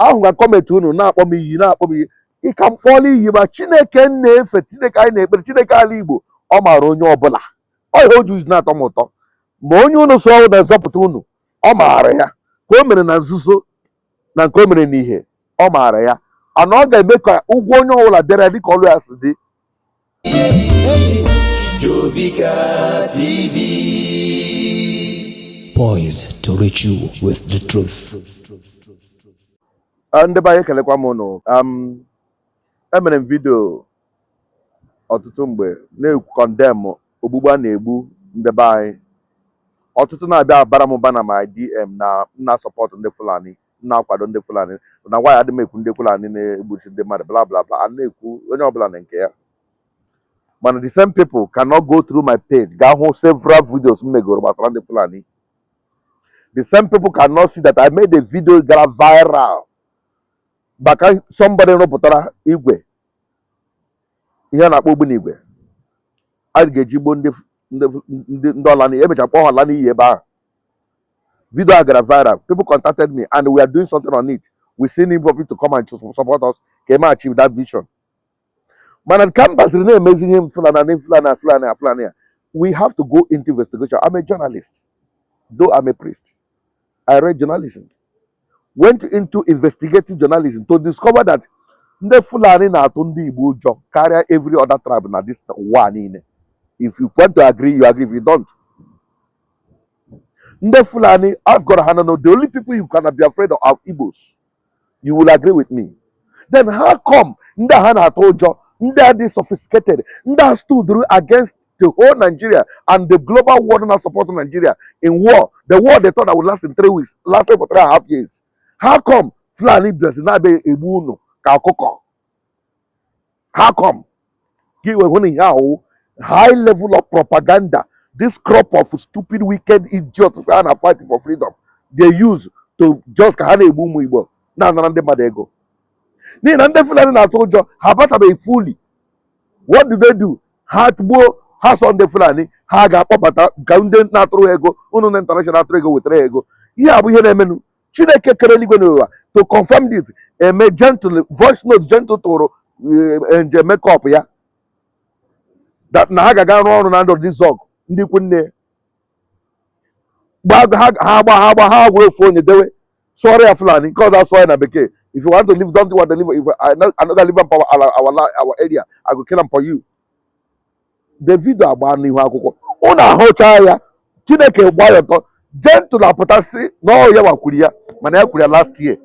Ahụ ga comment unu na-akpọ m iyi, na-akpọ m iyi. Ịka m kpọọla iyi, ma Chineke m na-efe, Chineke anyị na-ekpere, Chineke ala Igbo, ọ maara onye ọbụla. Ọ ihe o ji na-atọ m ụtọ ma onye unu so na-ezọpụta unu, ọ maara ya ka o mere na nzuzo na nke o mere n'ihe. Ọ maara ya ana ọ ga-eme ka ụgwọ onye ọbụla bịara dịka ọlụ ya si dị. Jovika TV. Poised to reach you with the truth. Ah, ndị be anyị, ekelekwa m ụnụ. Emere m video ọtụtụ mgbe na-ekwu condemn ogbugbu a na-egbu ndị be anyị. Ọtụtụ na-abịa abara m ụba na my DM na m na-support ndị Fulani, m na-akwado ndị Fulani, na nwaanyị adị m ekwu ndị Fulani na-egbuchi ndị mmadụ, bla bla bla. A na-ekwu onye ọbụla na nke ya, mana the same people cannot go through my page gaa hụ several videos m megoro gbasara ndị Fulani. The same people cannot see that I made a video gara viral maka somebody rụpụtara igwe ihe a na-akpọ ogbunigwe a ga-eji gbuo ndị ọla n'iyi. Emecha kpọọ ha ọla n'iyi ebe ahụ. Video a gara viral. People contacted me and we are doing something on it. We still need people to come and support us ka eme achieve that vision. Mana ka m baziri na-emezi ihe m Fulani na Fulani na Fulani na Fulani a, we have to go into investigation. I'm a journalist, though I'm a priest. I read journalism, went into investigative journalism to discover that ndị Fulani na-atụ ndị Igbo ụjọ karịa every other tribe na this ụwa niile. If you want to agree, you agree. If you don't, ndị Fulani, ask God ha, no, the only people you can be afraid of are Igbos. You will agree with me. Then how come ndị a ha na-atụ ụjọ, ndị a dị sophisticated, ndị a stood against the whole Nigeria and the global world now support Nigeria in war, the war they thought that would last in 3 weeks lasted for 3.5 years? How come Fulani bịazi na-abịa egbu unu ka ọkụkọ? How come? Gị wee hụ na ihe ahụ high level of propaganda this crop of stupid, wicked idiots ha na fight for freedom, they use to just ka ha na-egbu ụmụ Igbo, na-anara ndị mmadụ ego, n'ihi na ndị Fulani na-atụ ụjọ ha abatabeghị fully. What do they do? Ha gbuo ha sọ ndị Fulani, ha ga-akpọbata ka ndị na-atụrụ ha ego, unu na international atụrụ ego wetara ha ego. Ihe a bụ ihe na-emenụ. Chineke kere eluigwe n'ụwa to confirm this, eme Gentle voice note Gentle tụrụ nje makeup ya that na ha ga-aga rụọ ọrụ na ndụ dizọg ndị ikwu nne gba ha. Ha gba ha gwere ofu onye dewe sụọrọ ya Fulani, nke ọzọ asụọ ya na Bekee: "If you want to live, don't want to live. If I no gonna live our area, I go kill am for you." Davido agba n'ihu akwụkwọ ụnụ ahụcha ya. Chineke gbaa ya ọtọ. Gentle apụtasị na ọ ya gbakwuru ya, mana ya kwuru ya last year.